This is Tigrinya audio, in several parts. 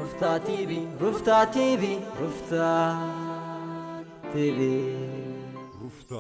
ሩፍታ ቲቪ፣ ሩፍታ ቲቪ፣ ሩፍታ ቲቪ። ሩፍታ።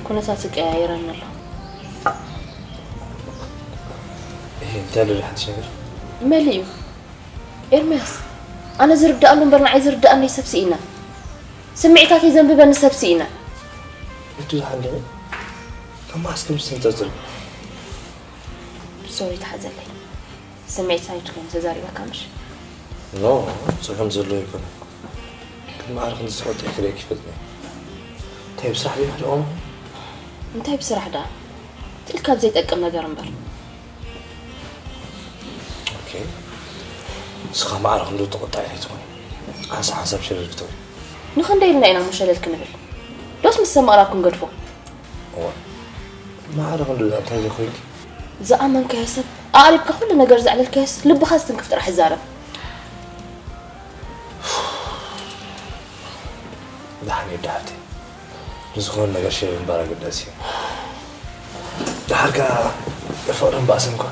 ኩነታት ይቀያየረኒ ኣሎ። እንታይ ኣሎ ሓንቲ ነገር? መሊእ እዩ። ኤርምያስ፣ ኣነ ዝርድኣሉ እምበር ንዓይ ዝርድኣኒ ሰብ ስኢነ። ስምዒታተይ ዘንብበኒ ሰብ ስኢነ። እቱ ዝሓለፈ ከማስ ከም ዝተንጸጽር ሶሪ፣ ተሓዘለይ። ስምዒት ናይቱ ኮይኑ ተዛሪበካ ምሽ? ኖ፣ ጸገም ዘሎ ይኮነ። ግን ማዕረ ክንዲ ዝተቆጥዐ ክርእየኪ ይፈልጥ እየ። እንታይ ብስራሕ ድዩ ሕደኦም? እንታይ ብስራሕ ደኣ? ትልካ ብዘይጠቅም ነገር እምበር። ኦኬ። ንስኻ ማዕረ ክንዲ ተቆጣዒ ኣይትኹን። ሓንሳ ሓንሳብ ሸለል ክትብል። ንኽንደይ ኢልና ኢና እሞ ሸለል ክንብል? ዶስ ምስ ሰብ ምቕራብ ክንገድፎ? እዋ። ማዕረ ክንዲ እንታይ ዘይኮይንኪ? ዝኣመንካዮ ሰብ ኣቕሪብካ ኩሉ ነገር ዘዕለልካዮስ ልብኻ ዝትንክፍ ጥራሕ ይዛረብ። ደሓን እዩ ደሓብቲ። ንዝኾነ ነገር ሸር ምባር ኣገዳሲ እዩ። ደሓር ከኣ ፍቕርን ባእስን እኳ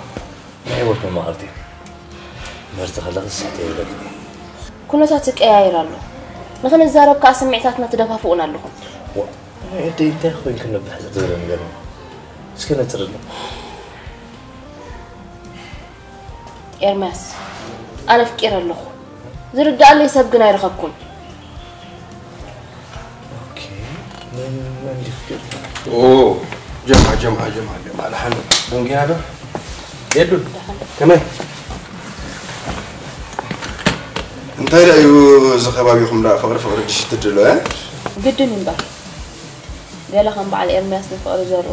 ናይ ህይወት መማቕርቲ እዮም። ምህርቲ ከለኺ ስሕተይ ይብለኪ። ኩነታት ይቀያየር ኣሎ። ንኽንዛረብ ከኣ ስምዒታትና ትደፋፍኡና ኣለኹም። ዋ፣ ናይ ኣደይ እንታይ ኮይንኪ ነብሕጽ ዝበለ ነገር እዩ። እስከ ነጽርልና። ኤርምያስ፣ ኣነ ኣፍቂረ ኣለኹ። ዝርድኣለይ ሰብ ግን ኣይረኸብኩን። ኦኬ፣ መን መን ይፍቅር? ኦ፣ ጀምዓ ጀምዓ ጀምዓ ጀምዓ። ደሓን ደንጊና ዶ? የዱ፣ ከመይ? እንታይ ደኣ እዩ እዚ ከባቢኹም ደኣ ፍቕሪ ፍቕሪ ድሽ ትድሎ፣ እ? ግድን እዩ እምበር። ገለ ከም በዓል ኤርምያስ ንፍቕሪ ዘርኡ፣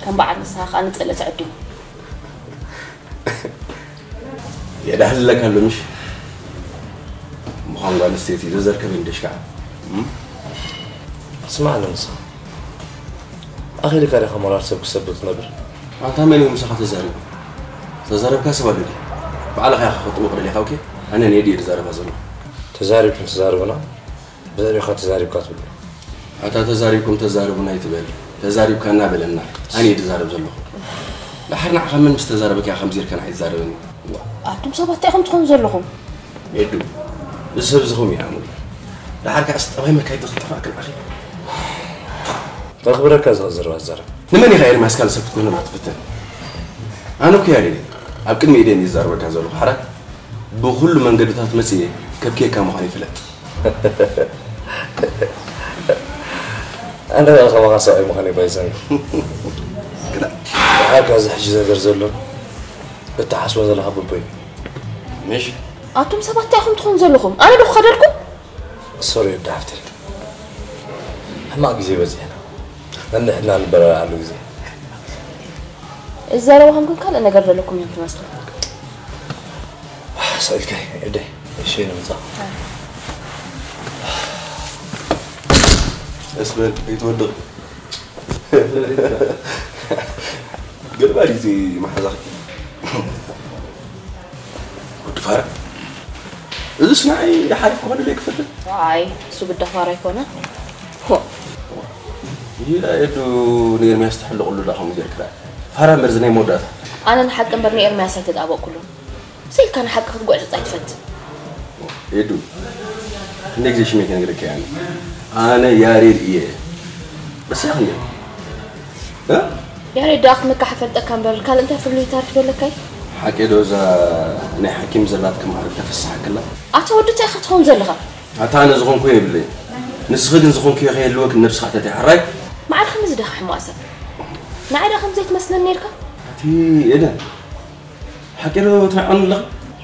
ከም በዓል ንስኻ ከኣ ንጽልኢ ትዕድሙ። የዳህልለካ ኣሎ ምሽ? ምዃን ጓል ኣንስተይቲ ዘዘርከበ እንደሽ ከዓ። ስማዕ ንስኻ ኣኺልካ ዲኻ ሞራል ሰብ ክሰብር ትነብር? ኣንታ መን እዩ ምሳኻ ተዛሪቡ? ተዛረብካ ሰብ ኣሎ ድዩ? ባዕልኻ ኢኻ ክጥውቕ ደሊኻ፣ ኦኬ? ኣነ ንኤዲ እየ ዝዛረባ ዘለኹ። ተዛሪብኩም ትዛረቡና፣ ብልዕሊኻ ተዛሪብካ ትብሉ። ኣታ ተዛሪብኩም ተዛረቡና ኣይትበል። ተዛሪብካና በለና። ኣነ እየ ዝዛረብ ዘለኹ። ደሓር ንዓኻ መን ምስ ተዛረበካ ኢኻ ከምዚ ኢልካ ንዓይ ትዛረበኒ? ኣቱም ሰባት እንታይ ኢኹም ትኾኑ ዘለኹም? ኤዱ፣ እዚ ሰብ እዚ ኸምኡ እዩ ኣእምሩ። ደሓር ከኣ ጠባይ መካይድ ዝኽጠፋ ክንዓኺ። ተኽብረካ ዝኽዝር ኣዛረብ። ንመን ኢኻ ኤርምያስ ካልእ ሰብ ክትኮነሉ ክትፍትን? ኣነ እኮ ያሬድ እየ። ኣብ ቅድሚ ኢደን እየ ዝዛረበካ ዘለኹ። ሓራይ ብኹሉ መንገድታት መጽየ ከብክየካ ምዃነይ ፍለጥ። ኣነ ከኣ ከማኻ ሰብኣይ ምዃነይ ባይዘንግ። ግዳ ደሓር ከኣ እዚ ሕጂ ነገር ዘሎ እትሓስቦ ዘለኻ ብቦይ። ምሽ? ኣቱም ሰባት እንታይ ኢኹም ትኾኑ ዘለኹም? ኣነ ዶ ክኸደልኩም? ሶሪ ወዲ ሓፍተይ፣ ሕማቕ ግዜ በጺሕና፣ ነንሕድና ንበላልዓሉ ግዜ። እዚ ዘረባኹም ግን ካልእ ነገር ዘለኩም እዮም ትመስሉ። ስቕ ኢልካ እደ እሺ ንምጻእ። እስበል፣ ኣይትወድቕ። ገለ ባዲዚ መሓዛኺ። ወዲ ፋራ፣ እዚስ ንዓይ ሓሪፍ ክኾነለይ ክፍትን። ኣይ፣ እሱ ብዳ ፋራ ኣይኮነ። ይላ ኤዱ፣ ንኤርምያስ ትሕልቕሉ ዳ ከምኡ ጌርክላ። ፋራ እምበር፣ እዚ ናይ መወዳእታ። ኣነ ንሓቂ እምበር ንኤርምያስ ኣይተጣበቕኩሉን። ስኢልካ ንሓቂ ክትጉዕጽጽ ኣይትፈትን። ኤዱ፣ ክንደይ ግዜ ሽመይ ክነግረካ እየ ኣነ። ኣነ ያሬድ እየ። በስ ያኽል እየ። እ? ያሬድ ደኣ ክምካሕ ፈልጠካ እምበር ካልእ እንታይ ፍሉይ ታሪኽ ዶ ኣለካ እዩ? ሓቂ ዶ እዛ ናይ ሓኪም ዘላትካ ማዕርግ ተፈስሓክላ? ኣታ ወዲ እንታይ ኢኻ ትኸውን ዘለኻ? ኣታ ኣነ ዝኾንኩ የብለይ። ንስኺ ግን ዝኾንኩ ከይህልወክ ነብስኻ ተትይ ሓራይ? መዓል ከመዚ ደኻ ሕማቕ ሰብ። ንዓይ ደኣ ከምዚ ኣይትመስለን ነይርካ? ኣቲ ኤደን፣ ሓቂ ዶ ትርዓኑ ኣለኺ?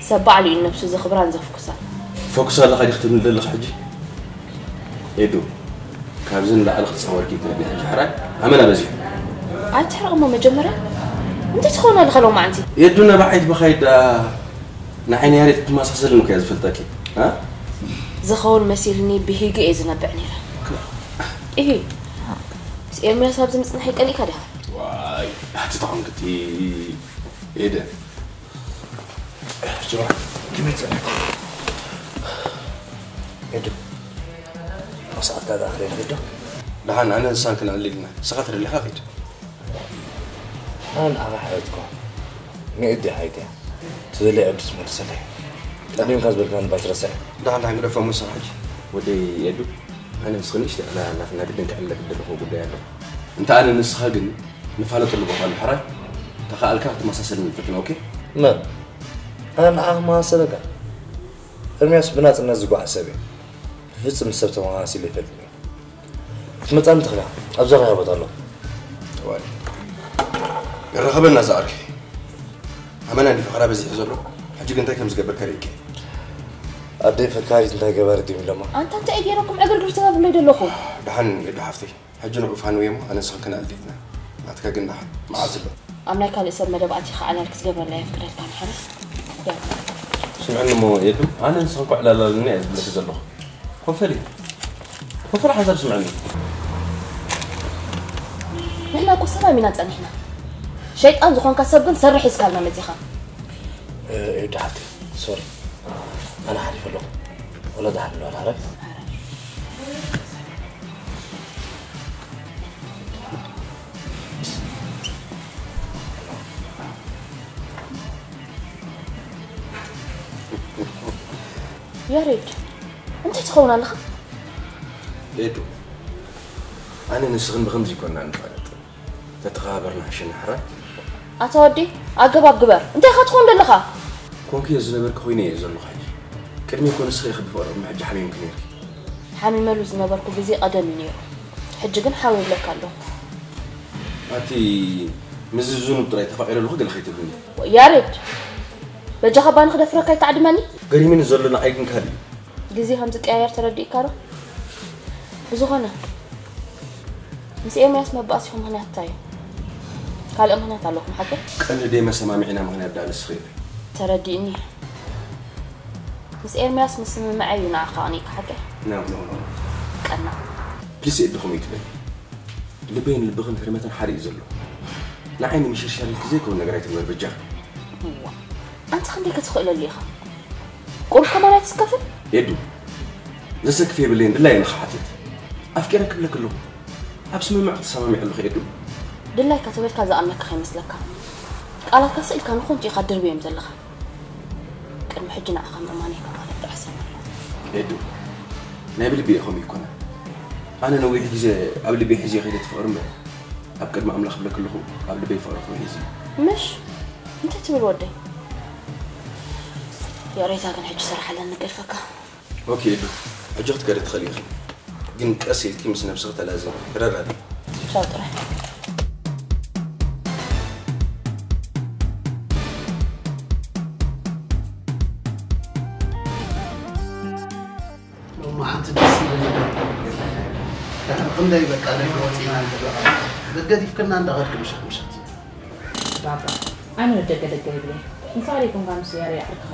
ሰብ ባዕሉ እዩ ነብሱ ዘኽብራን ዘፍኩሳን። ፈኩስ ኣለኻ ዲኺ ትብሊ ዘለኺ ሕጂ? ኤዱ፣ ካብዚ ንላዕሊ ክትጻወርኪ ይትረኒ ሕጂ ሓራይ ኣመና በዚሑ። ኣይትሕረቕ እሞ መጀመርያ እንታይ ትኸውን ኣለኻ ሎማዓንቲ? ኤዱ፣ ነባዓይት ብኻይዳ ንዓይ ንያሬድ ክትመሳሰልን እኮ እያ ዝፈልጠኪ። እ? ዝኸውን መሲልኒ ብሂጉ እየ ዝነብዕ ነይረ። ኢሂ፣ ምስ ኤርምያስ ኣብዚ ምጽናሕ ይቀኒእካ ዲኻ? ዋይ፣ ኣቲ ተቐንቅቲ ኤደ። ጅማ፣ ከመይ ጸኒሕካ? ኤዱ፣ ኣብ ሰዓትካ ደኣ ክደይ ንኺድ ዶ? ደሓን፣ ኣነ ንሳን ክንዕሊ ኢልና። ንስኻ ተደሊኻ ኪድ። ኣነ ንዓኻ ሓተትኩ። ንኤዲ ሓይትያ። ትደልያ ዕድል ትመልሰለይ። ቀዲምካ ዝበልካኒ ባይትረስዕ። ደሓን፣ ደሓን፣ ግደፎ፣ ንስኻ ሕጂ። ወደይ ኤዱ፣ ኣነ ንስኺ ንእሽተይ ዕላል ኣላትና፣ ግድን ክዕለል ዝደለኹ ጉዳይ ኣሎ። እንተ ኣነ ንስኻ ግን ንፋለጠሉ ቦታ ኣሎ፣ ሕራይ? ተኸኣልካ ክትመሳሰል ንፈትን፣ ኦኬ? መን? ኣነ ንዓኻ መሳሰለካ? ኤርምያስ ብናጽነት ዝጓዓዝ ሰብ እዩ። ብፍጹም ምስ ሰብ ተመሳሲሉ ኣይፈልጥን እዩ። ክትመጻኒ ትኽእላ። ኣብዛ ኸያ ቦታ ኣሎ። ዋይ። ይራኸበና ዝዓርከይ። ኣመና እንዲ ፈኸራ በዚሑ ዘሎ። ሕጂ ግን እንታይ ከም ዝገብር ከርእየኪ። ኣደይ ፈካሪት እንታይ ገባሪ ድዩ ኢሎማ? ኣንታ እንታይ ገይረኩም ዕግርግር ትገብሩለይ ዘለኹም? ደሓን ኤዱ ሓፍተይ። ሕጂ ንዑ ፋንው እሞ ኣነ ንስኽን ክነዕልል ኢና። ናትካ ግን ደሓን መዓዝ ኣሎ? ኣብ ናይ ካልእ ሰብ መደብ ኣቲኻ ዕላል ክትገብረለይ ኣይፍቅደልካን ሓራይ። ያ። ስምዕኒ እሞ ኤዱ፣ ኣነ ንስኽን እኮ ዕላል ኣለኒ እየ ዝብለኪ ዘለኹ። ኮፈሊ። ኮፈሊ ሓንሳብ ስምዕኒ። ንሕና እኮ ሰላም ኢና ጸኒሕና። ሸይጣን ዝኾንካ ሰብ ግን ሰርሕ ሒዝካልና መጺኻ። እ፣ ኤዱ ሓፍተይ፣ ሶሪ። ኣነ ሓሊፈ ኣለኹ። ወላ ደሓን ንበል ሓራይ። ያሬድ፣ እንታይ ትኸውን ኣለኻ? ኤዱ፣ ኣነ ንስኽን ብኸምዚ ይኮንና ንፋለጥ። ተተኸባበርና ሕሸና ሕራይ። ኣታ ወዲ፣ ኣገባብ ግበር። እንታይ ኢኻ ትኾን ዘለኻ? ኮንኩ እየ ዝነበርኩ ኮይነ እየ ዘለኹ ሕጂ። ቅድሚ እኮ ንስኺ ኢኺ ብፍቕሪ ቅድሚ ሕጂ ሓሚምኪ ነይርኪ። ሓሚመሉ ዝነበርኩ ግዜ ቀደም እዩ ነይሩ። ሕጂ ግን ሓው ይብለካ ኣለኹ። ኣቲ ምስዚ ዝኑብ ጥራይ ተፋቒረ ኣለኹ ገለ ከይትብልኒ። ያሬድ፣ በጃኻ ባኒ ክደፍረካ ኣይተዓድመኒ። ገሪሙኒ ዘሎ ንዓይ ግን ካልእ እዩ። ግዜ ከም ዝቀያየር ተረዲእካ ዶ? ብዝኾነ፣ ምስ ኤርምያስ መባእሲኹም ምኽንያት እንታይ እዩ? ካልእ ምኽንያት ኣለኩም ሓቂ? ቀንዲ ደይ መሰማሚዕና ምኽንያት ደኣ ንስኺ ኢኺ። ተረዲእኒ። ምስ ኤርምያስ ምስምምዐ እዩ ንዓኻ ኣቕኒእካ ሓቂ? No, no, no. ቀናእ። ፕሊስ ኤዱ ከምኡ ይትበል። ልበይን ልብኽን ህርመተን ሓደ እዩ ዘሎ። ንዓይ ንምሽርሻር ኢልኪ ዘይከውን ነገር ኣይትግበር በጃኺ። እዋ፣ ኣንታ ክንደይ ክትኽእለሉ ኢኻ? ቁሩብ ከማን ኣይትስከፍን? ኤዱ፣ ዘሰክፍ የብለይን፣ ድላየ ንኽሓትት። ኣፍቂረ ክብለኪ ኣለኹ። ኣብ ስምምዕ ክትሰማሚዕ ኣለኹ፣ ኤዱ። ድላይካ ተበልካ ዝኣምነካ ከይመስለካ። ቃላትካ ስኢልካ ንኾንቱ ኢኻ ድርብዮም ዘለኻ። ቅድሚ ሕጂ ንዓኻ ምእማነይ ካብ ማለት ጥራሕ ሰሚዕና። ኤዱ፣ ናይ ብልቢ እየ ከምኡ ይኮነ። ኣነ ነዊሕ ግዜ ኣብ ልቢ ሒዘ ከይደ ትፍቕሪ እምበር፣ ኣብ ቅድሚ ኣምላኽ ክብለኪ ኣለኹ፣ ኣብ ልበይ ፍቕሪ ክብሪ ሒዘ። ምሽ? እንታይ ትብል ወደይ? ይቕሬታ ግን ሕጂ ስራሕ ኣለኒ፣ ገድፈካ። ኦኬ፣ ኤዱ፣ ሕጂ ክትከዲ ትኽእሊ ኢኺ። ግን ቀስ ኢልኪ ምስ ነብስኺ ተላዘቢ። ተረዳዲ? ቻው ጥራሕ። ሎሚ ሓንቲ ደስ ኢሉኒ። ድሕሪ ክንደይ በቃ ደገ ወፂና ንረኣ። ገዲፍክና እንዳኸድኪ ምሸት ምሸት። ባባ፣ ኣነ ደገ ደገ ይብለይ። እንሳሪ ኮንካ ምስ ያሬ ዓርክኻ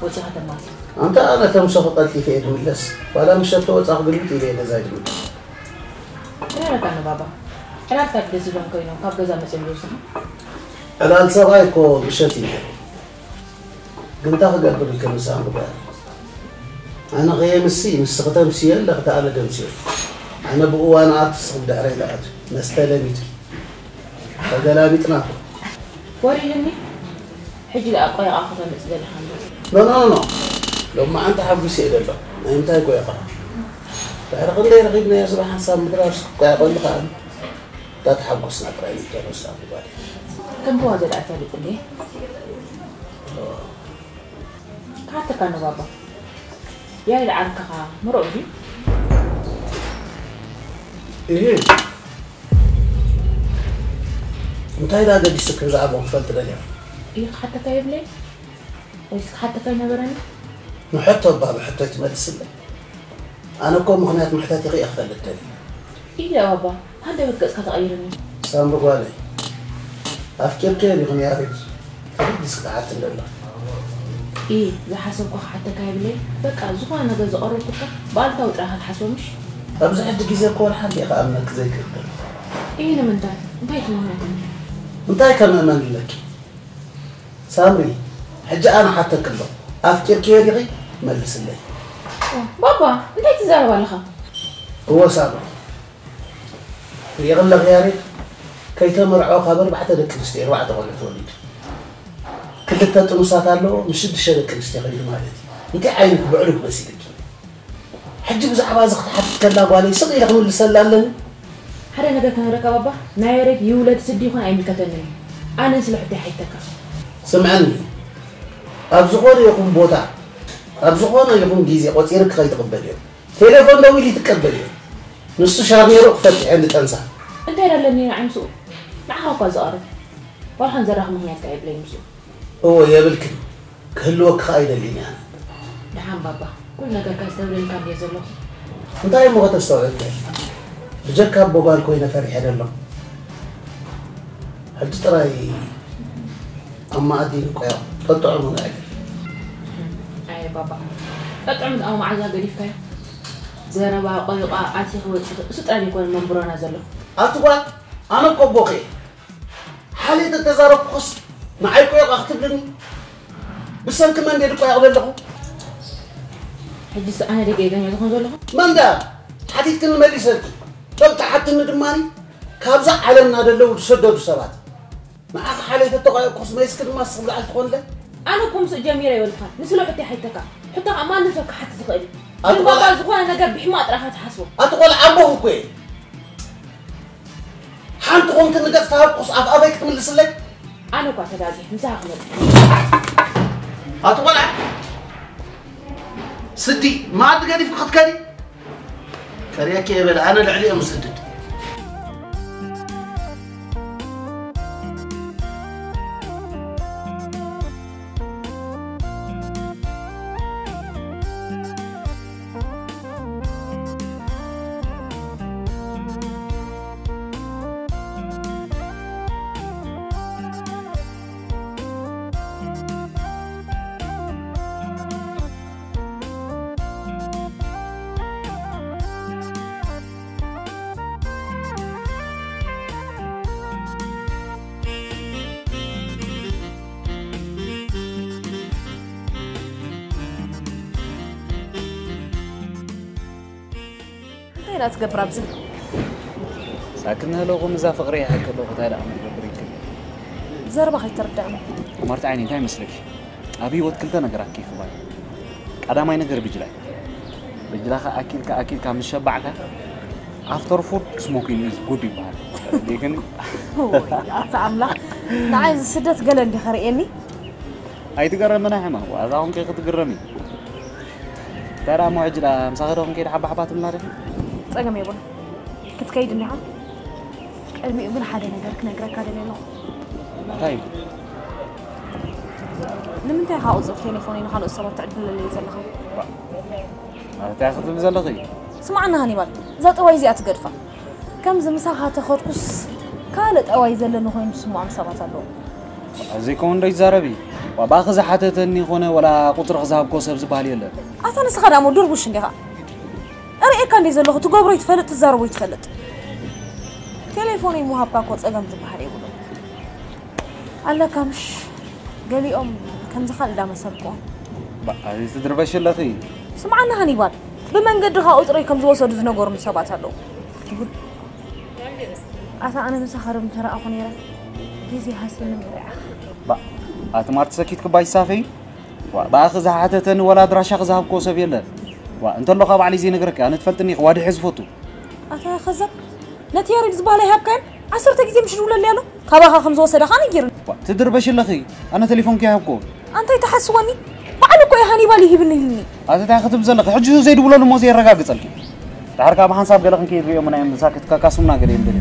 ወፂኻ ተማሲ። ኣንታ ኣነ ተምሰኹ ቀልጢፈ እየ ድምለስ። ዋላ ምሸት ተወፃኹ ግልብጥ ኢለ እየ ገዛይ ድምለስ። ተረጋጋ ባባ። ዕላልታት ገዚፎም ኮይኖም ካብ ገዛ መፂኦም ዝወስዱኻ? ዕላል ሰብኣይ እኮ ምሸት እዩ ነይሩ። ግን እንታይ ክገብር ኢልከ ምሳም ግበር። ኣነ ከየምሲ ንስኺ ተምስዮ ኣለኺ፣ ኣነ ደምስዮ። ኣነ ብእዋኑ ኣት ንስኺ ብድሕረይ ትኣትዊ። መስተ ለሚድኪ። ተገላቢጥና እኮ። ወሪድኒ። ሕጂ ደኣ ቆይቓ ከተምጽእ ዘለኻ እንዶ? ኖ፣ ኖ፣ ኖ፣ ኖ። ሎማዓንቲ ሓጒሰ እየ ዘለኹ። ናይ ምንታይ ቆይቓ? ድሕሪ ክንደይ ረኺብናዮ ጽባሕ ሓንሳብ ምድራር ስክ ቆይቐሉ ከኣ። እታ ተሓጎስና ጥራይ ንጀምር ሳሚ ጓለይ። ከም ተዋዘደ ኣይፈልጥ እንዴ? ክሓተካ እንዶ ባባ። ያሬድ ዓርክኻ ምሩቕ ድዩ? እህ። እንታይ ደኣ ገዲስኪ ብዛዕባኡ ክፈልጥ ደልያ? እየ ክሓተካ የብለይ? ወይስ ክሓተካ ኣይነበረኒ? ንሕቶ እባ ብሕቶ ትመልስለይ? ኣነ እኮ ምኽንያት ምሕተትኺ እየ ክፈልጥ ደልየ። ኢለ ባባ፣ ሃንደበት ገጽካ ተቐይርኒ። ሳምሪ ጓለይ፣ ኣፍቂርክዮ ዲኹም ያሬድ? ተበጊስኪ ትሓትኒ ዘለኺ። ኢ፣ ዝሓሰብኩ ክሓተካ የብለይ። በቃ፣ ዝኾነ ነገር ዘቐረብኩልካ ብኣሉታዊ ጥራይ ኢኻ ትሓስቦ፣ ምሽ? ኣብዚ ሕጂ ግዜ እኮ ወላ ሓንቲ እየ ክኣምነኪ ዘይክእል ዘለኹ። ኢ፣ ንምንታይ? እንታይ እቲ ምኽንያት? እንታይ ከምእመን ኣለኪ? ሳምሪ፣ ሕጂ ኣነ ሓተኪ ኣለኹ። ኣፍቂርክዮ ዲኺ? መልስለይ። ባባ፣ እንታይ ትዛረብ ኣለኻ? እወ ሳምሪ፣ ርኢኺ ኣለኺ ያሬድ፣ ከይተመርዐወ ካብ ኣርባዕተ ደቂ ኣንስትዮ ኣርባዕተ ቆልዑ ተወሊዱ። ክልተ ጥኑሳት ኣለዎ፣ ምስ ሽዱሽተ ደቂ ኣንስትዮ ከይዱ ማለት እዩ። እንታይ ዓይነት ብዕሉግ መሲልኪ? ሕጂ ብዛዕባ እዚ ክትሓትት ከላ ጓለይ ስቕ ኢለ ክምልሰላ ኣለኒ? ሓደ ነገር ክነግረካ ባባ፣ ናይ ያሬድ ይውለድ ስዲ ይኹን ኣይምልከተንን እዩ። ኣነ ስለ ሕቶይ ሓቲተካ። ስምዐኒ፣ ኣብ ዝኾነ ይኹን ቦታ፣ ኣብ ዝኾነ ይኹን ግዜ ቆጺርኪ ከይትቕበልዮ። ቴሌፎን ደዊሉ ይትቀበልዮ። ንሱ ሻርኔሮ ክፈትሕ እየ ንጠንሳ። እንታይ ደለኒ ንዓይ ምስኡ? ንዓኻ እኳ ዝቐርብ። ዋላ ሓንቲ ዘራኽብ ምኽንያት ከኣ የብለይ ምስኡ። እወ፣ የብልክን። ክህልወኪ ከኣ ኣይደልን እየ ኣነ። ደሓን ባባ፣ ኩሉ ነገርካ ዝተብለልካ እንድየ ዘለኹ። እንታይ እሞ ከተስተውዕል? ብጀካ ኣቦ ጓል ኮይነ ፈሪሐ ደለኹ። ሕጂ ጥራይ ኣብ መኣዲ ንቆያ ጠጥዑሙ ንዕግር። ኣየ ባባ፣ ጠጥዑሙ ደኣ መዓዛ ገዲፍካዮ? ዘረባ ቆይቋ ኣቲኺ ወጺኺ፣ እሱ ጥራይ ዘይኮነ መንብሮና ዘሎ። ኣቲ ጓል፣ ኣነ እኮ ኣቦኺ እየ። ሓልየ ተተዛረብኩኽስ ንዓይ ቆይቋ ክትብልኒ? ብሰንኪ መን ድየ ድቆያቕ ዘለኹ? ሕጂስ ኣነ ድየ ገይገኛ ዝኾን ዘለኹ? መን ደኣ? ሓቲትክኒ መሊሰልኪ። እቶም ትሓትኒ ድማኒ ካብዛ ዓለምና ደለዉ ዝሰደዱ ሰባት። ንዓኺ ሓልየ ተተቆያቕኩኽስ መሊስኪ ድማ ንስኺ ብላዕሊ ትኾንለ? ኣነ እኮ ምስኡ ጀሚረ ኣይበልኩኻን። ንስለ ሕቶይ ሓቲተካ። ሕቶ ከዓ ማንም ሰብ ክሓትት ይኽእል እዩ። ኣቲ ግን ባባ ቆልዓ ዝኾነ ነገር ብሕማቕ ጥራኻ ትሓስቦ። ኣቲ ቆልዓ ኣቦኺ እኮ እየ። ሓንቲ ኮንክ ንገጽ ተሃብኩስ ኣፍ ኣፈይ ክትምልስለይ? ኣነ እኳ ተጋጊ ምሳኻ ክመጽእ። ኣቲ ቆልዓ፣ ስዲ፣ መኣዲ ገዲፍኪ ክትከዲ? ከርእየኪ እየ በለ፣ ኣነ ልዕሊ እየ ምስድድ። እንታይ ትገብር ኣብዚ? ሳክን ኣለኹ ምዛ ፍቕሪ ይሓቀለኹ እንታይ ደኣ ክገብር ይክእል። ዘረባ ከይተረዳእኒ። ማርቲ ዓይኒ እንታይ መስለኪ? ኣብ ህይወት ክልተ ነገራት ከይፍባል። ቀዳማይ ነገር ብጅላይ። ብጅላኻ ኣኪልካ ኣኪልካ ምስ ሸባዕካ after food smoking is good ይበሃል። ግን ኣታ ኣምላኽ ንዓይ እዚ ስደት ገለ እንዲ ከርእየኒ። ኣይትገረምና ሕማ ዋዛ ኹንከ ክትግረሚ። ተራ ሞ ሕጂ ዳ ምሳኸ ዶ ክንከይድ ሓባሓባ ትብልና ደ? ጸገም የብሉ ክትከይድ እንዲኻ። ቅድሚኡ ግን ሓደ ነገር ክነግረካ ደልየ ኣለኹ። እንታይ እዩ? ንምንታይ ኢኻ ቁፅሪ ቴሌፎነይ ንኻልኦት ሰባት ትዕድለለይ ዘለኻ? እንታይ ክትብል ዘለኺ? ስማዕና ሃኒባል፣ እዛ ጠዋይ እዚኣ ትገድፋ። ከምዚ ምሳኻ ተኸድኩስ ካልእ ጠዋይ ዘለኒ ኮይኑ ዝስምዖም ሰባት ኣለዉ። ዘይከውን ዶ ይዛረቢ? ዋባኺ ዝሓተተኒ ይኾነ ወላ ቁፅርኺ ዝሃብኮ ሰብ ዝበሃል የለን። ኣታ ንስኻ ደኣ እሞ ድርቡሽ እንዲኻ። እርእየካ እንደ ዘለኹ ትገብሮ ይትፈልጥ ትዛረቦ ይትፈልጥ። ቴሌፎነይ ምሃብካ እኮ ጸገም ዝበሃል የብሉን። ኣለካ ምሽ ገሊኦም ከምዚ ካልእ እንዳመሰልክዎም። ኣዚ ትድርበሽ ኣለኺ። ስምዓኒ ሃኒባል፣ ብመንገድኻ ቁጽረይ ከም ዝወሰዱ ዝነገሩኒ ሰባት ኣለዉ። ኣታ ኣነ ምሳኻ ዶ ምተራእኹ ነይረ? ግዜ ሃስኒ ነይረ። ኣቲ ማርቲ ሰኪት ክባይ ሳኺ። ዋ ብኣኺ ዝሓተተኒ ወላ ኣድራሻኺ ዝሃብክዎ ሰብ የለን። ዋ እንተሎ ካብ ባዕለይ ዘይነግረኪ ኣነ ትፈልጥኒ ኢኺ ዋዲሐ ዝፈቱ። ኣታ ከዘብ ነቲ ያሬድ ዝበሃል ኣይሃብካዮን? ዓሰርተ ግዜ ምሽ ድውለለይ ኣሎ። ካባኻ ከም ዝወሰደ ኸኣ ነጊሩኒ። ትድርበሺ ኣለኺ። ኣነ ተሌፎንኪ ኣይሃብኩዎን። ኣንታይ ትሓስወኒ? ባዕሉ እኮ እዩ ሃኒባል ይሂብኒ ኢሉኒ። ኣቲ እንታይ ክትብሊ ዘለኺ? ሕጂ ዘይድውለሉ እሞ ዘየረጋግጸልኪ። ድሓር ከኣ ብሓንሳብ ገለ ክንከይድ ርእዮምና እዮም ሳክት ከካስሙና ገለ እዮም ገለ።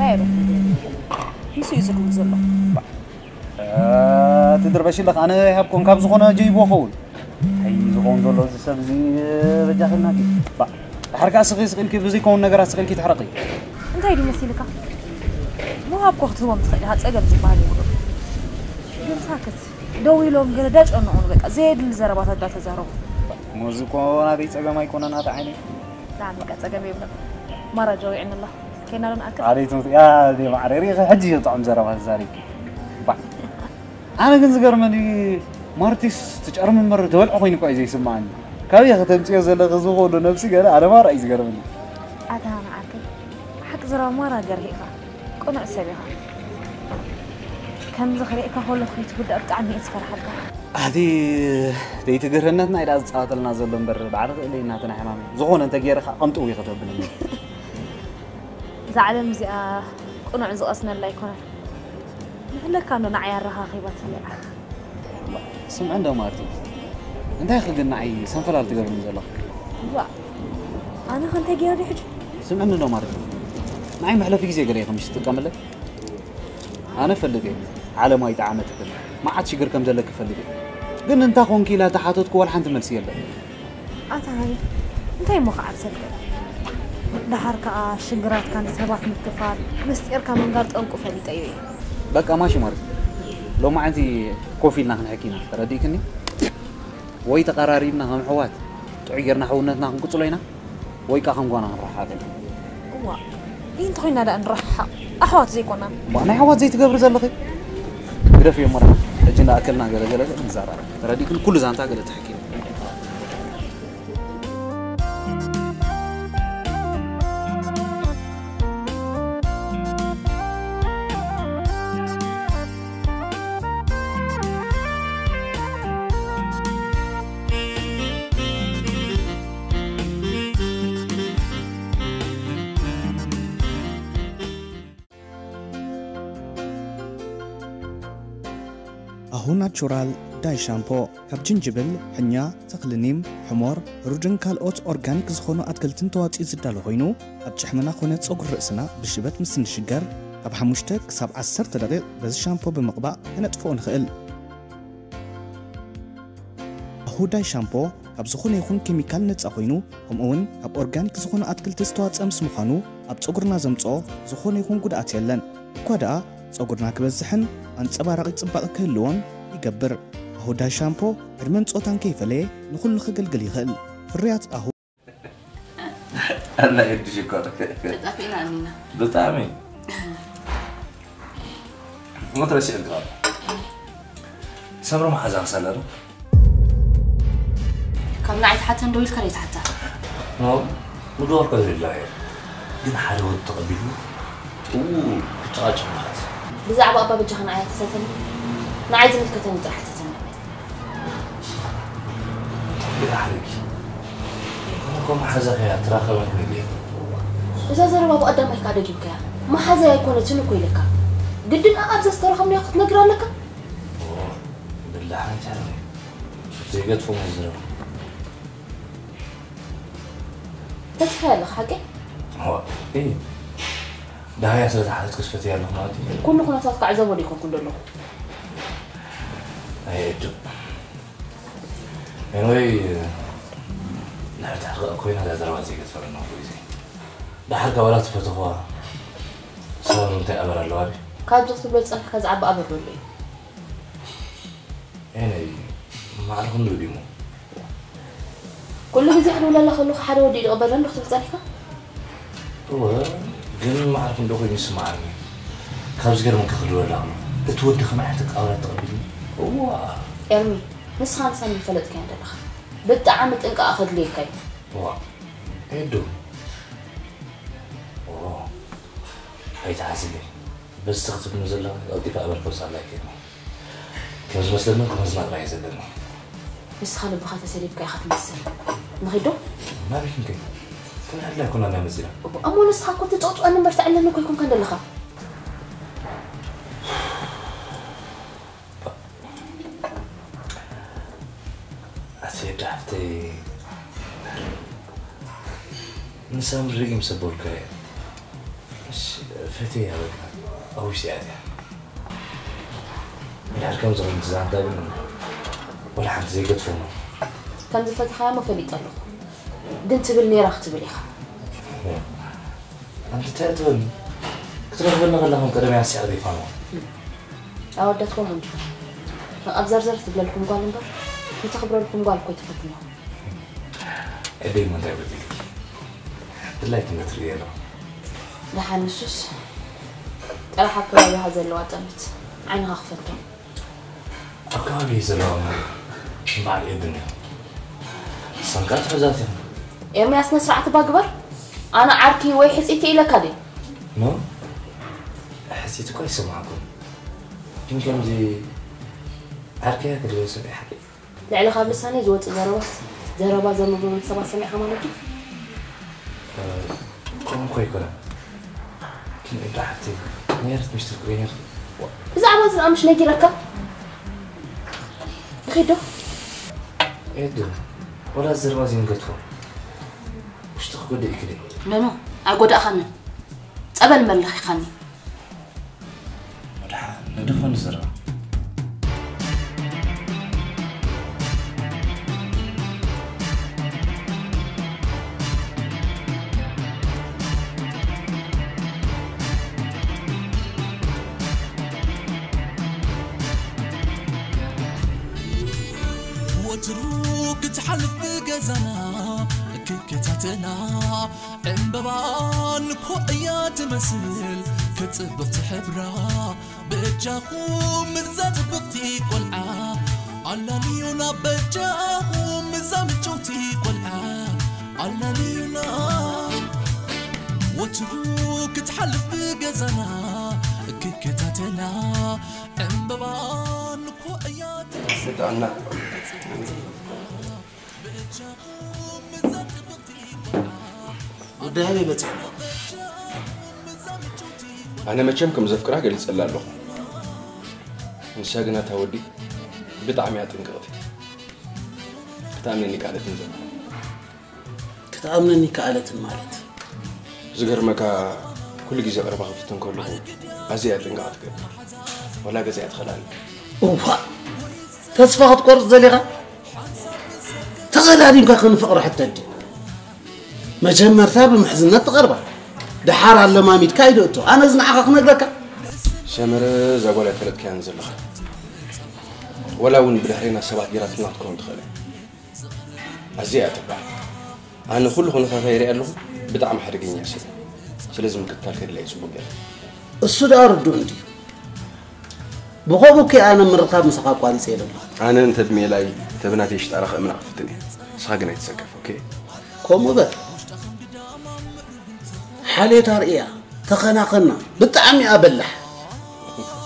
ራይሩ ንሱ እዩ ዝድውል ዘሎ። ትድርበሺ ኣለኺ። ኣነ ኣይሃብኩዎን ካብ ዝኾነ ጀይብዎ ኸውን። እንታይ እዩ ዝኸውን ዘሎ እዚ ሰብ እዚ በጃኺ ኢልናኪ። ባእ ድሓር ከኣ ስኺ ስቕ ኢልኪ ብዘይከውን ነገራት ስቕ ኢልኪ ትሕረቒ። እንታይ ድዩ መሲልካ? ምሃብ እኮ ክትህቦም ትኽእል ኢኻ፣ ጸገም ዝበሃል የብሉን። ግን ሳክት ደው ኢሎም ገለ ዳጨንቑ በቃ ዘየድሊ ዘረባታት ዳተዛረቡ። ሞዚ እኮ ናተይ ጸገም ኣይኮነን ኣቲ ዓይነይ። ንዓም በቃ ጸገም የብሉን። ማራ ጃዊዕኒ ኣላ። ከይና ዶ ንኣክል? ኣበይ ትምት ያ ዲ ማዕረ ሪኢኺ ሕጂ እዩ ጥዑም ዘረባ ትዛሪብኪ። ባእ ኣነ ግን ዝገርመኒ ማርቲስ ትጨርሚ እምበር ትበልዖ ኮይኑ እኳ እዩ ዘይስምዓኒ። ካበይ ከተምፅዮ ዘለኺ እዚ ኩሉ ነብሲ ገለ ኣነ ማራ እዩ ዝገርመኒ። ኣታ ንዓርከይ ሓቂ ዘረባ ማራ ገርሂ ኢኻ። ቅኑዕ ሰብ ኢኻ። ከምዚ ክርእየካ ከለኹ ከይትጉዳእ ብጣዕሚ እየ ዝፈርሓልካ። ኣቲ ደይቲ ግርህነት ናይ ደኣ ዝፃወተልና ዘሎ እምበር ባዕሪ ክእል እናተ ናይ ሕማመይ ዝኾነ እንተ ገይረ ከዓ ቅንጥው እዩ ከተብለኒ። እዛ ዓለም እዚኣ ቅኑዕ ዝቐስነላ ኣይኮነን። ንሕለካ እንዶ ንዓይ ኣረኻኺባትለይ። ስምዒ እንዶ ማርቲ እንታይ ኢኺ ግን ንዓይ ሰንፈላል ትገብርኒ ዘለኺ? ዋእ ኣነ ከ እንታይ ገይረ ድየ ሕጂ? ስምዕኒ እንዶ ማርቲ ንዓይ መሕለፊ ግዜ ገለ ኢኺ ምሽ ትጥቀምለይ? ኣነ እፈልጥ እየ ዓለም ኣይጠዓመትክን መዓት ሽግር ከም ዘለኪ እፈልጥ እየ። ግን እንታይ ኾንኪ ኢለ ተሓተትኩ ዋላ ሓንቲ መልሲ የለን። ኣታ ሃኒ እንታይ እሞ ክዓብሰልካ እዩ? ደሓር ከኣ ሽግራትካ ንሰባት ምክፋል፣ ምስጢርካ ምንጋር ጠንቁ ፈሊጠዮ እየ። በቃ ማሺ ማሪ፣ ሎማዓንቲ ኮፍ ኢልና ክንሕኪ ኢና፣ ተረዲእክኒ? ወይ ተቐራሪብና ከም ኣሕዋት ጥዑይ ጌርና ሕውነትና ክንቅጽሎ ኢና፣ ወይ ከኣ ከም ጓና ክንረሓሓቕ ኢና። እዋ፣ እንተ ኾይንና ደኣ ንረሓሓቕ፣ ኣሕዋት ዘይኮናን? እሞ ናይ ኣሕዋት ዘይትገብሪ ዘለኺ? ግደፍዮ እሞ ደኣ፣ ሕጂ እንዳኣከልና ገለ ገለ ንዛራረብ። ተረዲእክኒ? ኩሉ ዛንታ ገለ ትሕኪ። ኣሁ ናቹራል ዳይ ሻምፖ ካብ ጅንጅብል፣ ሕኛ፣ ተኽሊ ኒም፣ ሕሞር፣ ሩድን ካልኦት ኦርጋኒክ ዝኾኑ ኣትክልትን ተዋፂኡ ዝዳሎ ኮይኑ ኣብ ጭሕምና ኮነ ፀጉሪ ርእስና ብሽበት ምስ እንሽገር ካብ ሓሙሽተ ክሳብ ዓሰርተ ደቂቕ በዚ ሻምፖ ብምቕባእ ከነጥፍኦ ንኽእል። ኣሁ ዳይ ሻምፖ ካብ ዝኾነ ይኹን ኬሚካል ነፃ ኮይኑ ከምኡ እውን ካብ ኦርጋኒክ ዝኾኑ ኣትክልቲ ዝተዋፀአ ምስ ምዃኑ ኣብ ፀጉርና ዘምፅኦ ዝኾነ ይኹን ጉድኣት የለን። እኳ ደኣ ጸጉርና ክበዝሕን ኣንጸባራቒ ጽባቐ ክህልዎን ይገብር። ኣሁዳይ ሻምፖ ዕድመን ጾታን ከይፈለየ ንኹሉ ከገልግል ይኽእል። ፍርያት ኣሁ። ኣላ የድሽ እኮ ጠፊእና እኒና። ብጣዕሚ ሞት ረሲዕልካ። ሰብሪ መሓዛ ክሳላ ዶ? እካ ንዓይ ትሓተን ዶ ኢልካ ዶ ይትሓታ? ኖ ምድዋር ከ ዘላ እየ። ግን ሓደ ወዲ ተቐቢሉ እው ክጨቃጨቅ ማለት። ብዛዕባ ኣባ በጃኻ ንዓይ ኣይትሕተተኒ። ንዓይ ዝምልከተኒ ጥራሕ ሕተተኒ። ግን ሓረጊ እኮ መሓዛኸ እያ ትራኸበን ምግቢ። እዛ ዘረባ ብቐዳማይ ከዓ ደጊምካያ። መሓዛይ ኣይኮነትን እኮ ኢለካ። ግድን ኣብዛ ዝተረኸብናዮ ክትነግር ኣለካ? ብላሕ እንታይ ዘይገጥፎ መዝረብ ተስፋ ኣለኻ ሓቂ? ዋ እይ ደሃያ ስለ ዝሓተት ክትፈትያ ኣለኹ ማለት እዩ። ኩሉ ኩነታት ክዕዘቦ ዶ ይኮንኩ እንደለኹ? ኣይእዱ ኤንወይ ድሕር ድሕር ኮይና እዛ ዘረባ ዘይገጥፈለና ኩሉ ግዜ። ደሓር ካብ ዋላ ትፈተኽዋ ሰብ እንታይ ኣበር ኣለዋ ድዩ? ካብዚ ክትብሎ ዝጸንሕካ ዝዓቢ ኣበር ዘሎ እዩ። ኤነይ ማዕረ ክንዱ ድሞ ኩሉ ግዜ ክድውለላ ከለኹ ሓደ ወዲ ኢሉ ቅበለኒ ዶ ክትብል ጸኒሕካ? እወ ግን ማዕረ ክንዱ ኮይኑ ይስምዓኒ። ካብ ዝገርመካ ክድወላ ከሎ እቲ ወዲ ከመይ ዓይነት ኣቀባብላ ተቐቢልኒ። እዋ ኤርሚ ንስኻ ንሳሚ ፈለጥካዮ ዘለኻ ብጣዕሚ ጥንቃቐ ከድልየካ እዩ። እዋ ኤዱ ኣይትሓዝለይ። በዚ ክትብልኒ ዘለኻ ቀልጢፈ ኣበል ከውፅኣላ ኣይክእልን። ከም ዝመስለኒ ክመዝና ጥራይ እዩ ዘለኒ። ንስኻ ልብኻ ተሰዲድካ ኢኻ ትመስል። ንኺድ ዶ? ናበይ ክንከይድ? ክንዕላ ኣይኮና ናይ መፂና። እሞ ንስኻ እኮ ትጨቕጭቐኒ እምበር ተዕለኒ እኮ ኣይኮንካን ዘለኻ። ኣቲ ዳሕተይ ንሳምሪ ርእይ ምስ ኣበልካዮ እሺ ፈትየያ በቃ ኣብ ውሽጢ ኣትያ። እንድሕር ከምዚ ኮይኑ ትዛንታ ግን ወላ ሓንቲ ዘይገድፎ እሞ። ከም ዝፈተኻያ እሞ ፈሊጠ ኣለኹ። ግን ትብል ነይራ ክትብል ኢኻ። ኣንቲ እንታይ እያ ትበልኒ? ክትረኽበኒ ከላ ከም ቀደም እያ ስዒረ ዘይፋንዋ። ኣወዳት ከምኡ እንዲኹም። ንቐብዘርዘር ትብለልኩም ጓል እምበር ንተኽብረልኩም ጓል እኮ ኣይትፈትዉን ኢኹም። ኤደይ እሞ እንታይ በዲልኪ? ድላይኪ እንዶ ትርእዮ ኣለኹ። ደሓን ንሱስ ጥራሕ ኣብ ከባቢኻ ዘለዋ ጠምት ዓይንኻ ክፈቶ። ኣብ ከባቢይ ዘለዋ እሞ በዓል ኤዱ እንድያ። ንሰን ከኣ ትሕዛት እየን። ኤርምያስ ስነ ስርዓት እባ ግበር። ኣነ ዓርኪ ወይ ሕጽይቲ ኢለካ ድየ? ኖ ሕጽይቲ እኮ ኣይሰማዕኩን። ግን ከምዚ ዓርከያ ክድብል ሰሚዐ ሓቂ። ልዕሊ ካብ ልሳነይ ዝወጽእ ዘረባስ ዘረባ ዘንብቡ ሰባት ሰሚዕካ ማለት ድዩ? ከምኡ እኮ ኣይኮነን። ግን ኤዱ ሓፍተይ ነይረት ምሽትር እኮ ነይረት። ብዛዕባ እዚ ደኣ ምሽ ነጊረካ? ንኺድ ዶ? ኤዱ ወላ ዘረባ እዚ ንገትፎ። ውሽጢ ክጎድእ ይክእል እዩ። ኖኖ ኣይጎዳእኻንን። ጸበል መለኺኻኒ። ወድሓ ንግደፎ ንዘረባ። ወትሩ ክትሓልፍ ብገዛና ክከታተላ ዕምበባ ንኮ እያ ትመስል ከጽብቕ ትሕብራ በጃኹም እዛ ጽብቕቲ ቆልዓ ኣላልዩና በጃኹም እዛ ምጭውቲ ቆልዓ ኣላልዩና ወትሩ ክትሓልፍ ብገዛና ክከታተላ ዕምበባ ንኮ እያ ስጣና ጉዳይ ኣበይ በፂሑ ኣሎ? ኣነ መቸም ከም ዘፍቅራ ገሊፀላ ኣለኹ። ንሳ ግና እታ ወዲ ብጣዕሚ እያ ጥንቅቕቲ። ክትኣምነኒ ይከኣለትን ዘላ። ክትኣምነኒ ይከኣለትን ማለት? ዝገርመካ ኩሉ ግዜ ቀረባ ክፍትን ከለኹ ኣዝያ እያ ጥንቅቕ ትገብር። ዋላ ገዛ እያ ትኸልኣኒ። እዋ ተስፋ ክትቆርፅ ዘሊኻ? ተቐዳዲምካ ክንፍቕሪ ሕተት ድዩ? መጀመርታ ብምሕዝነት ትቐርባ፣ ደሓር ኣለማሚድካ ኢዶ እቶ። ኣነ እዚ ንዓኻ ክነግረካ። ሰመረ እዛ ጓል ኣይፈለጥካያን ዘለኻ። ወላ እውን ብድሕሬና ሰባት ጌራትና ክትከውን ትኽእል እያ። ኣዝያ እያ ተባዕ። ኣነ ኩሉ ኩነታታ ይሪኣ ኣለኹ። ብጣዕሚ ሓደገኛ ሰብ። ስለዚ ምክትታል ከድልያ እዩ ጽቡቕ ገይረ። እሱ ደኣ ርዱእ እንድዩ። ብኸምኡ እኮ ኣነ ምርኻብ ምሳኻ ኣቋሪጸ ዘለኹ። ኣነ እንተ ዕድሜ ላይ ነብናተይ ሽጣራ ክእምና ክፍትን እየ። ንስኻ ግን ኣይትሰከፍ፣ ኦኬ? ከምኡ በል። ሓሌት ኣርእያ፣ ተኸናኸና፣ ብጣዕሚ እያ በላሕ።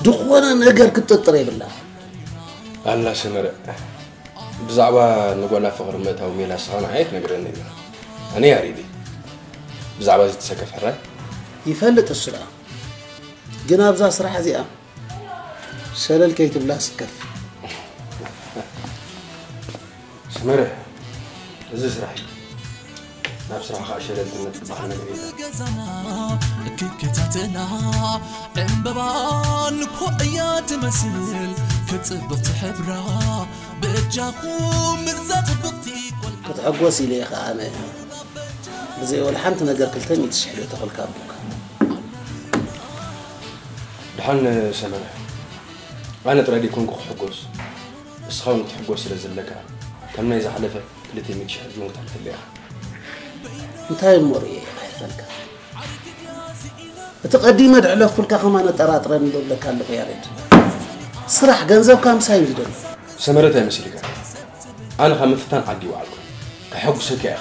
ዝኾነ ነገር ክትጥርጥር የብላ። ኣላ ሰመረ፣ ብዛዕባ ንጓላ ፍቕሪ ምእታው ሜላ ንስኻ ንዓይ ኣይትነግረኒ ኢኻ። ኣነ ያሬድ እየ። ብዛዕባ እዚ ትሰከፍ ሕራይ? ይፈልጥ እሱ ደኣ። ግን ኣብዛ ስራሕ እዚኣ ሸለል ከይትብላ ስከፍ። ሰመረ፣ እዚ ስራሕ እዩ። ናብ ስራሕ ከዓ ሸለልትነት ዝበሃል ነገር የለን። ገዛና ክክታተላ ዕምበባ ንኮ እያ ትመስል ክፅብቕቲ ሕብራ በጃኹም እዛ ፅብቕቲ ቆልዓ ክትሕጎስ ኢለ እየ ከዓነ ብዘይ ወላ ሓንቲ ነገር ክልተ ሚእቲ ሽሕ ዶ ተኸልካ ኣቦካ። ድሓን ሰመረ፣ ኣነ ጥራይ ደይኮንኩ ክሕጎስ፣ እስኻ እውን ክትሕጎስ ስለ ዘለካ፣ ከም ናይ ዝሓለፈ ክልተ ሚእቲ ሽሕ እውን ክትሕልፈለይ ኢኻ። እንታይ እሞ ርእየ እየ ክሕልፈልካ? እቲ ቀዲመ ድሕለፍኩልካ ከማን ኣጠራጥረኒ ዶ ብለካ ኣለኹ ያሬድ። ስራሕ ገንዘብካ ምሳይ እንዲደሎ። ሰመረ እንታይ መሲልካ? ኣነ ካብ ምፍታን ዓዲ ይወዓልኩ። ከሐጉሰካ ኢኻ።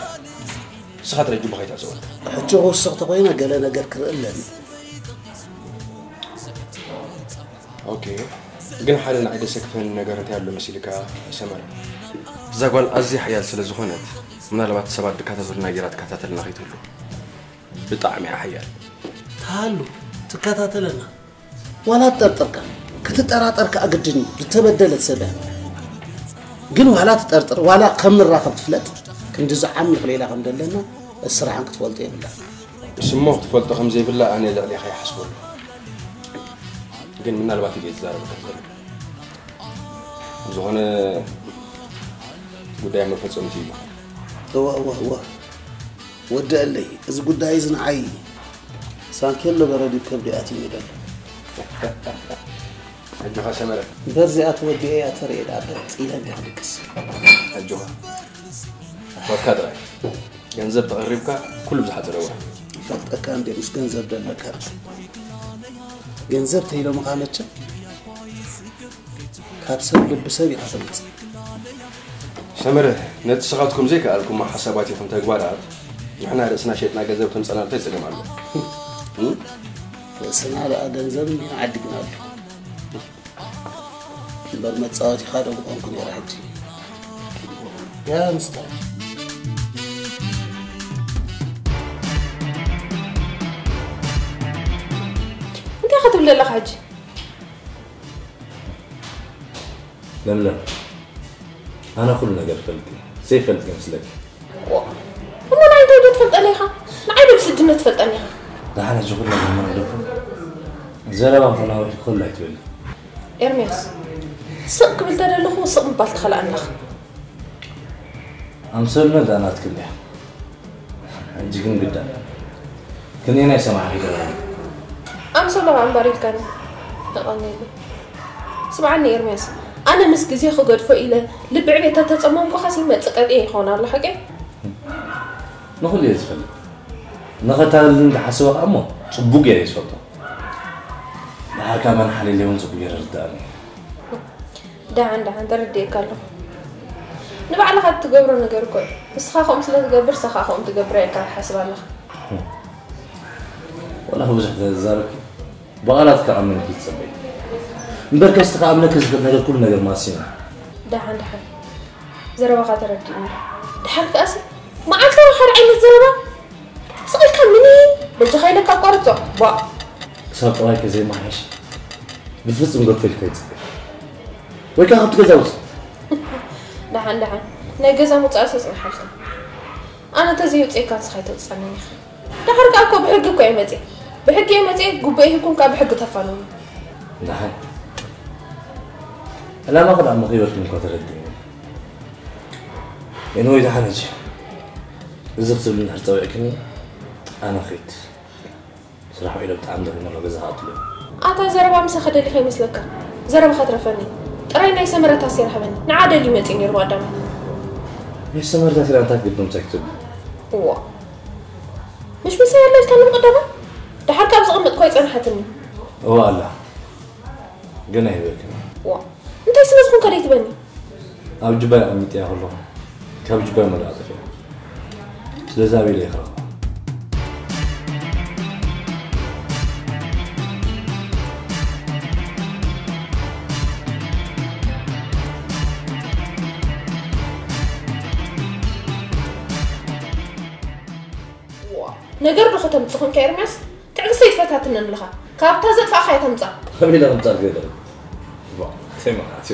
ንስኻ ጥራይ ጅቡኻ ኣይተዕጽወልካ። ሕጂ ክውስኽ ተኾይነ ገለ ነገር ክርኢ ኣለኒ። ኦኬ። ግን ሓደ ንዓይ ደሰክፈኒ ነገር እንታይ ኣሎ መሲልካ ሰመረ? እዛ ጓል ኣዝያ ሓያል ስለ ዝኾነት ምናልባት ሰባት ድካታተሉና ጌራ ትከታተልና ከይትህሉ። ብጣዕሚ እያ ሓያል። ተሃሉ ትከታተለና ዋላ ትጠርጥርካ ክትጠራጠር ከዓ ግድን እዩ ዝተበደለት ሰብ እያ ግን ዋላ ትጠርጥር ዋላ ከም ንራኸብ ትፍለጥ ክንዲ ዝዓሚቕ ሌላ ከም ዘለና ስራሕን ክትፈልጦ የብላ ስሞ ክትፈልጦ ከም ዘይብላ ኣነ ልዕሌኻ ይሓስበሉ ግን ምናልባት ኢለ ዝዛረበካ ዘሎ ዝኾነ ጉዳይ መፈጸምቲ እዩ እዋ እዋ እዋ ወደአለይ እዚ ጉዳይ እዚ ንዓይ ሳንኬሎ በረድ ከብዲ ኣትዩ ይደል ኣጆኻ ሰመረ በዚኣ ተወዲአ እያ ተርእየ ዳ በጥ ኢለ እንዲያ ክድቅስ ኣጆኻ ወካ ጥራይ ገንዘብ ተቐሪብካ ኩሉ ብዝሓፀረ እዋን ይፈልጠካ እንደ ምስ ገንዘብ ደለካ ገንዘብ ተይሎምኻ መቸም ካብ ሰብ ልቢ ሰብ ኢኻ ትመፅእ ሰመረ ነቲ ስኻትኩም ዘይከኣልኩሞ ሓሳባት ይኹን ተግባራት ንሕና ርእስና ሸጥና ገንዘብ ተምፀናልታይ ፀገም ኣሎ ርእስና ደኣ ገንዘብ እንዲና ዓዲግናሉ እምበር መፃወቲኻ ዶ ምኾንኩ ነይረ ሕጂ ያ ምስታ እንታይ ክትብል ኣለኻ ሕጂ ለምለም ኣነ ኩሉ ነገር ፈልጥ ዘይፈልጥ ይመስለኪ እሞ ንዓይ እንታይ ዶ ትፈልጠኒ ኢኻ ንዓይ ዶ ብስድነት ትፈልጠኒ ኢኻ ደሓን ሕጂ ኩሉ ነገር መረደፉ ዘረባ ክናወሒ ኩሉ ኣይትበሊ ኤርምያስ ስቕ ክብል ተደለኹ ስቕ ምባል ትኸልኣኒ ኣለኻ ኣምሰሉና ደኣ ናትክን እያ ሕጂ ግን ግዳ ክንየናይ ሰማዕኺ ገበረ ኣምሰሎ እምበር ኢልካኒ ተቐኒሉ ስምዓኒ ኤርምያስ ኣነ ምስ ግዜ ክገድፎ ኢለ ልቢ ዕቤት ተተጸመምኩኻስ ይመጽእ ቀጥየ ይኸውን ኣሎ ሓቀይ ንኹሉ እየ ዝፈልጥ ንኸታልልን ዝሓስበ ከኣ እሞ ጽቡቅ ገይረ ይዝፈልጦ ደሓር ካብ መን ሓሊለ እውን ጽቡቅ ገይረ ርድኣኒ ደሓን ደሓን ተረዲኤካ ኣለኹ ንባዕልኻ እትገብሮ ነገር እኮ እዩ ንስኻ ከምኡ ስለ ትገብር ንሳ ከዓ ከምኡ ትገብር ኢልካ ትሓስብ ኣለኻ ዋላ ብዙሕ ተዛረብኪ ብቓላት ክኣምነኪ ትጸበይ እምበር ከስቲ ክኣምነኪ ዝኽእል ነገር ኩሉ ነገር ማሲኑ ደሓን ደሓን ዘረባኻ ተረዲእኒ ደሓር ከኣሲ መዓልታዊ ሓደ ዓይነት ዘረባ ስቕ ኢልካ ምኒ በጃኻ ኢለካ ኣቋርጾ ቧእ ክሳብ ጥራይ ከዘይመሓየሽ ብፍጹም ገድፈልካ ይጽበ ወይ ከዓ ካብቲ ገዛ ውፅእ ደሓን ደሓን ናይ ገዛ ምውፃእ ሰፅንሓልካ ኣነ ተዘይውፅኤካ ንስኻ ኣይተውፅኣንን ኢኻ ደሓር ከዓ እኮ ብሕጊ እኮ እየ መፅእ ብሕጊ እየ መፅእ ጉቦ ይህብኩም ከዓ ብሕጊ ተፋንኑ ደሓን ዕላማ ክዳ መኺበልኩም እኳ ተረዲእኒ ኤንወይ ደሓን ሕጂ እዚ ክትብል እንድሕር ፀዊዕክኒ ኣነ ኺድ ስራሕ ውዒለ ብጣዕሚ ደኺመ ኣሎ ገዛ ክኣትሉ እየ ኣታ ዘረባ ምሳኻ ደሊኻ ይመስለካ ዘረባኻ ትረፈኒ ጥራይ ናይ ሰመረት ኣሴር ሃበኒ ንዓ ደልዩ መፅእ ነይሩ ኣዳም ናይ ሰመረት ኣሴር እንታይ ክትብል ምሳይ ክትብል እዋ ምሽ ምሳይ ኣለልካ ንምቕደማ ደሓር ካብ ዝቕመጥኳ ይፀንሓትኒ እዋ ኣላ ግን ኣይህበልክን ዋ እንታይ ስለ ዝኾንካ ደይትበኒ ኣብ ጅባይ ኣቐሚጠያ ከለኹ ካብ ጅባይ መሊኣ ጠፊኣ። ስለዚ ኣበይ ኢለ ክረኽባ? ነገር ዶ ከተምጽእ ኮንካ ኤርምያስ? ትዕግስተይ ትፈታትነኒ ኣለኻ። ካብታ ዘጥፋእኻያ ተምጻእ። ከመይ ኢለ ከምጻእ ገለ? ዋ፣ ተማዓት።